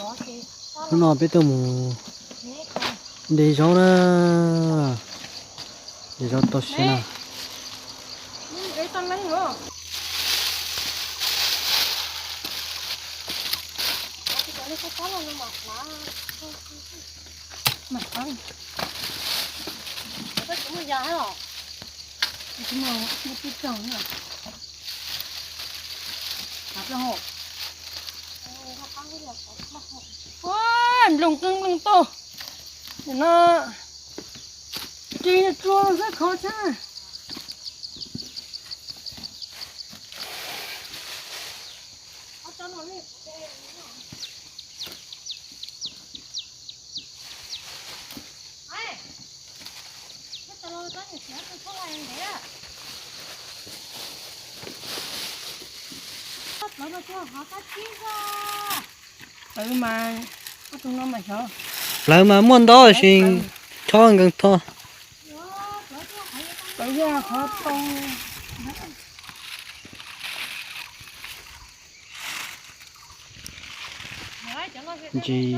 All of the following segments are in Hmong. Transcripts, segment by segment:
Hnub no peb tuaj mus de zaub na, de zaub tau siav na. Nplooj qeeb nplooj tuaj no, ris tsua xwb khov tshaj. Plawv mas, plawv mas muaj ntau sis chob nkees tho. Ntsis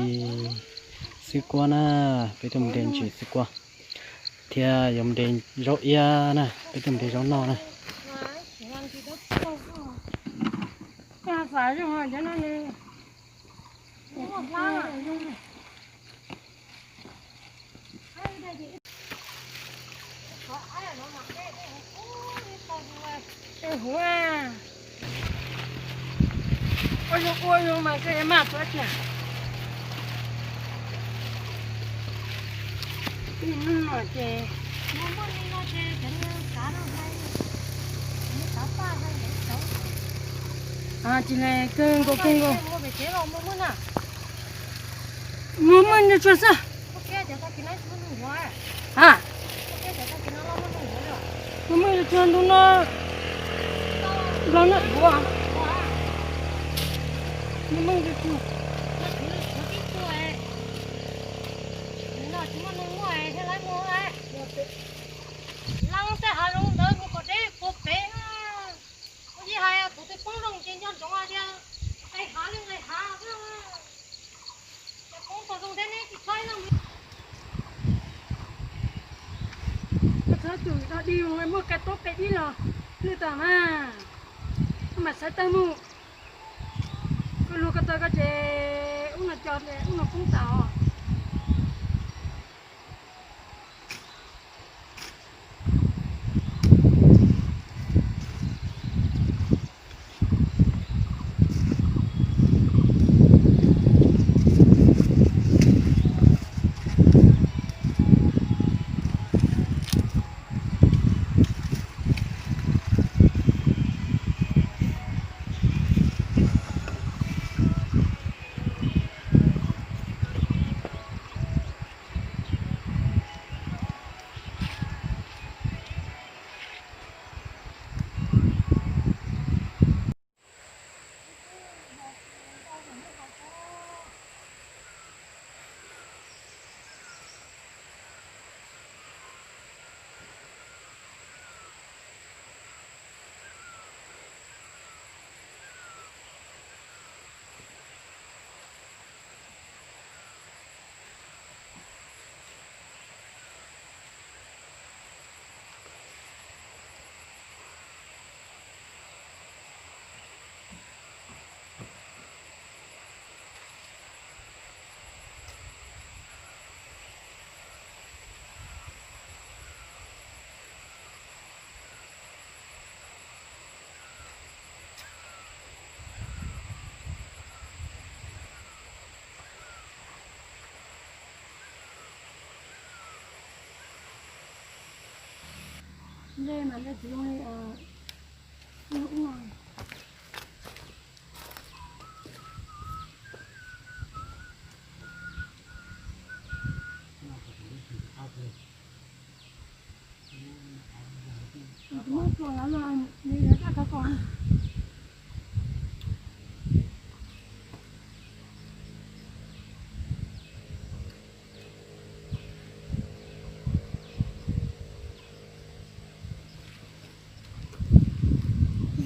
xwb kuab na, peb tuaj mus de ntsis xwb kuab thiab yuav mus de zaub iab na, peb tuaj mus de zaub noj na. Ua zoo ua zoo mas koj yuav maj tuaj tiag. Ib hnub no ces tsis li kawg nkaus kawg nkaus. Muaj muaj nws tsuag xwb. A, muaj muaj nws tsuag ntu no los no yuav. Muaj muaj nws tsuag. Leej tej hav zoov ntawd mus kom deb puag pem. Kuv yeej hais tus twg poob zoo ces nco ntsoov hais tias nqis hav li nqis hav xwb. Ces poob tau zoo thiab neb tsis txhob ib leej. Koj txhob tsum dog dig, muaj kais tob kais dib los lwj tas mas, koj mam xaiv tawg mus. Koj luag ko taw ko ces ub no co ub no poob tas os.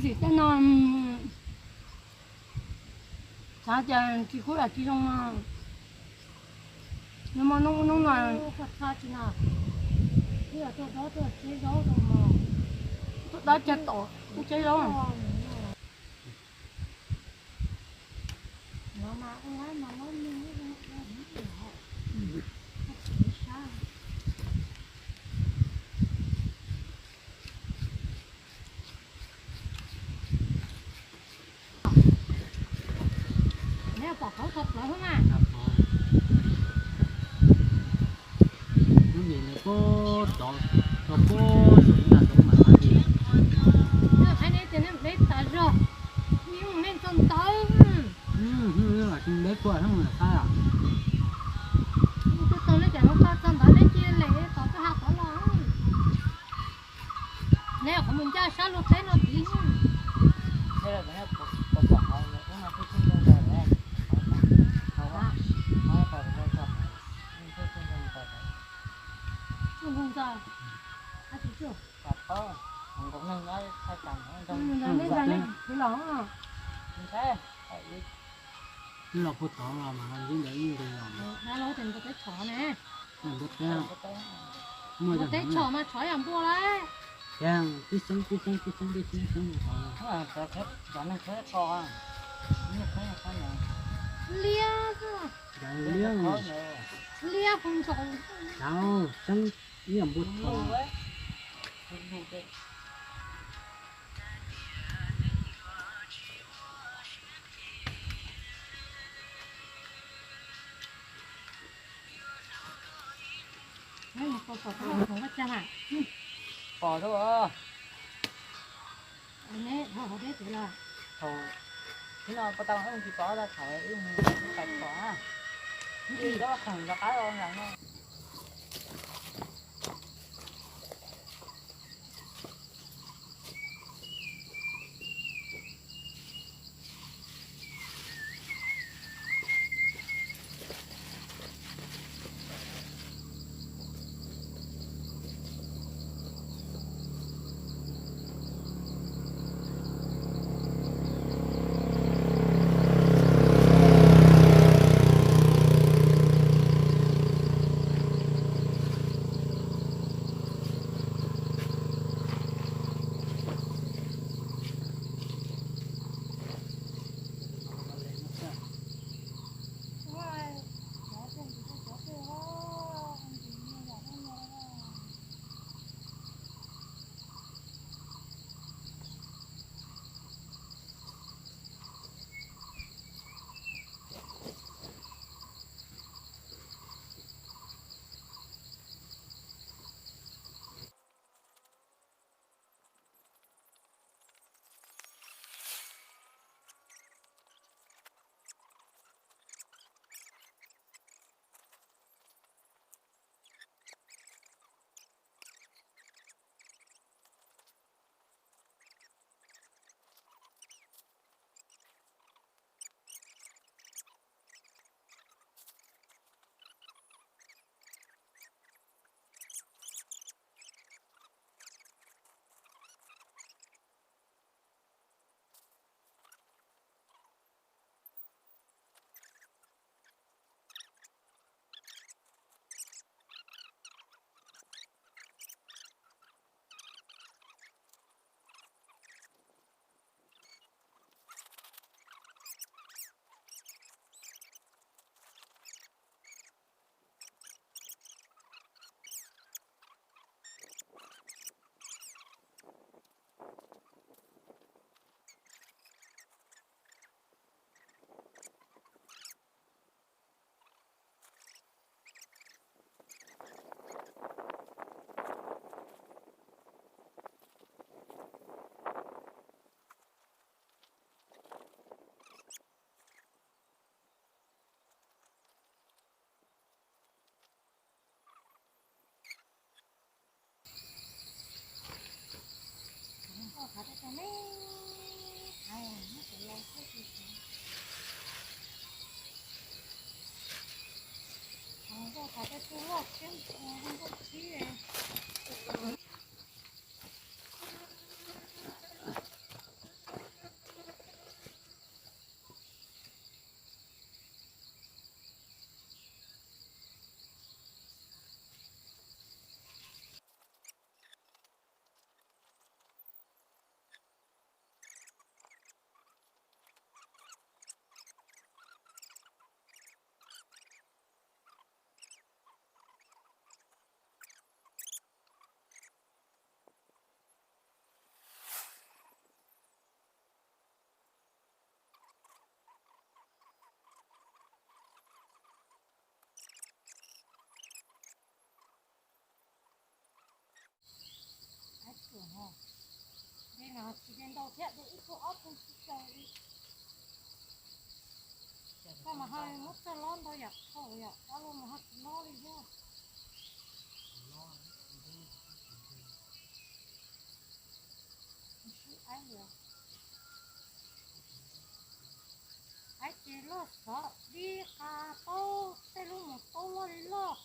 Tsis tau no. Xav tias tsis kub dam tsis zoo no. Nws mas nub nub no, tuaj dab cag tom tsev zaub. Neb pom qhov txog plawv xwb mas. Lub nim nws puag tod, txog puag saum ib nta saum mam hab li. Neb hais neb tias neb deb tas zog, neb mus neb txog ntawd. Neb tuaj neb mus lawm qab. Twb tau neb cov hluas nqaj txog ntawd neb cia li tod twb ha tod los. Neb qhov mus ncaj sab luag teb no tid. Los puag tod los mas ntawd ib nqis los. Teb tshom ne. Teb tshom mas tshov yam npua lawm. Tib xeeb tib xeeb tib xeeb tib xeeb tib xeeb. Liab, liab, liab hu ntsaus. Tau, xeeb ib yam npua tshov. Pom rau. Neb dhau hauv deb pem los. Thaum, thaum no pas tau wb tsis pom tas thaum wb mus pais pom na. Wb tsis tau khoom rov qab los nram no. Tsis ntau thiab, ib tug ob tug tsis tau li. Koj mas ho muab txoj lob ntau yam thaum yam dab laug mas ho tsis lob li thiab. Aib ces loj xov dib qa taub tej lub mus taub loj li loj.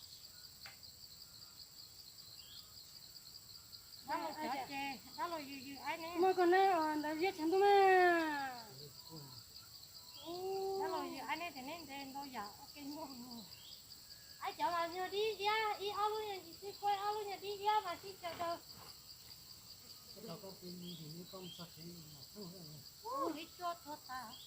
Dab laug cov ces dab laug yws yws aib ne. Muaj koj neb ntawd ziab tshav ntuj na. Dab laug yws aib ne ces neb ntes ntau yam ua ke ntuj. Aib cov mas nyuag dib iab, ib ob lub nyuag ntsis sib kuab, ob lub nyuag dib iab mas sib xyaw daws. Ub, ib cuab tuag tas.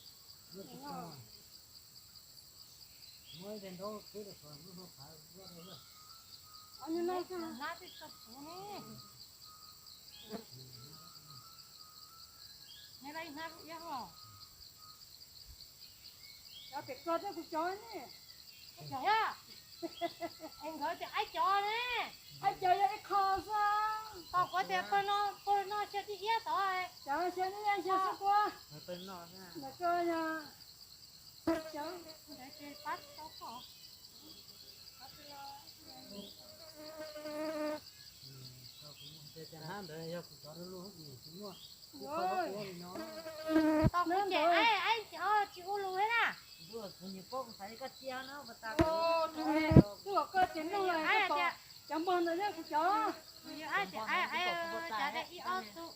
Hnab twb tau puv ne. Neb lab ib hnab lub iab os. Cov pem ko thiab kuv cov ne. Kuv cov thiab. Es nkawd tias aib cov ne. Aib cov yog ib qho xwb. Tau kuv tias pawg no, pawg no xyaw dib iab tod. Cov xyaw dib iab xyaw xub kuab. Ntawm ko yog cov ntawd ces pab tau koj. Hnab ntawd yog kuv cov lub lub tsis muaj. Tau kuv ces aib, aib cov tsis ua lus thiab na. Kuv nyiam paub kuv xav li koj cia no pas tas. Twb kom koj tias mloog lawm, cov npog ntawd yog kuv cov. Yog aib tias aib, aib, cov ib ob tug.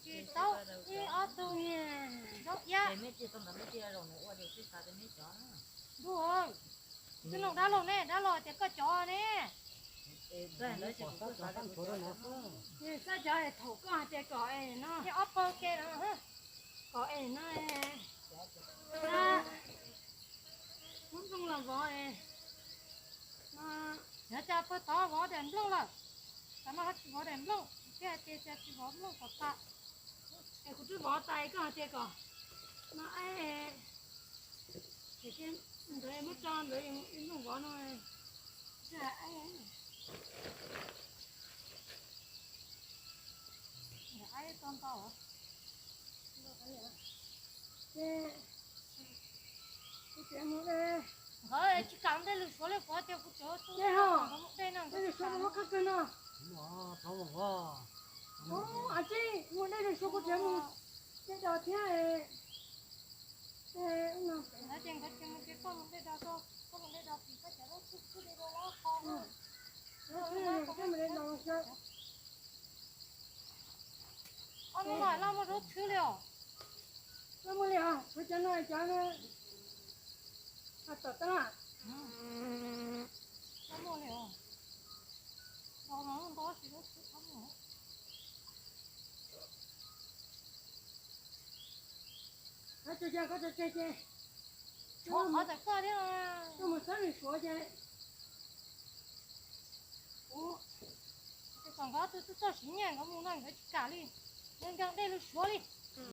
Tsis tau, ib ob tug niag zaub iab. Ntuj, twb nug dab laug ne, dab laug tias koj cov ne. Xav cov thaum koj hais tias kom es no, ob pawg ke no, kom es no, muab nplooj los vov es, yog cas pawg tod vov daim nplooj lawm, tam no ho tsis vov daim nplooj, thiaj hais tias cas tsis vov nplooj kom tas. Es kuv twb vov tas koj hais tias kom no, es ntawd muab tso ntawd nplooj vov no. Nkawd tsis kam dej lug suav li, kuv tias kuv cov tub mus dej no, dej lug suav mus lub qab kawg no. Tsis muaj dej lug suav, kuv tseem mus dej dos thiab. Ces nkawd tsis mus ces koj mus dej dos, koj mus dej dos tim koj cov lub txhwb li los qhov. Ob lub no loj muaj zaub txhwb li os. Loj muaj li os, kuv cov no cov no tom teb. Loj muaj li os. Los mas ntau tsis zaub txhwb qhov muag. Koj tso, koj tso tseg ces tshuav qhov ntawm koj thiab. Koj mus txhawb nws suav ces. Ub, ces kom nkawd tus tub txoj siv nyiaj nkawd mus no nkawd tsis kam li. Nkawd nkees dej lug suav li.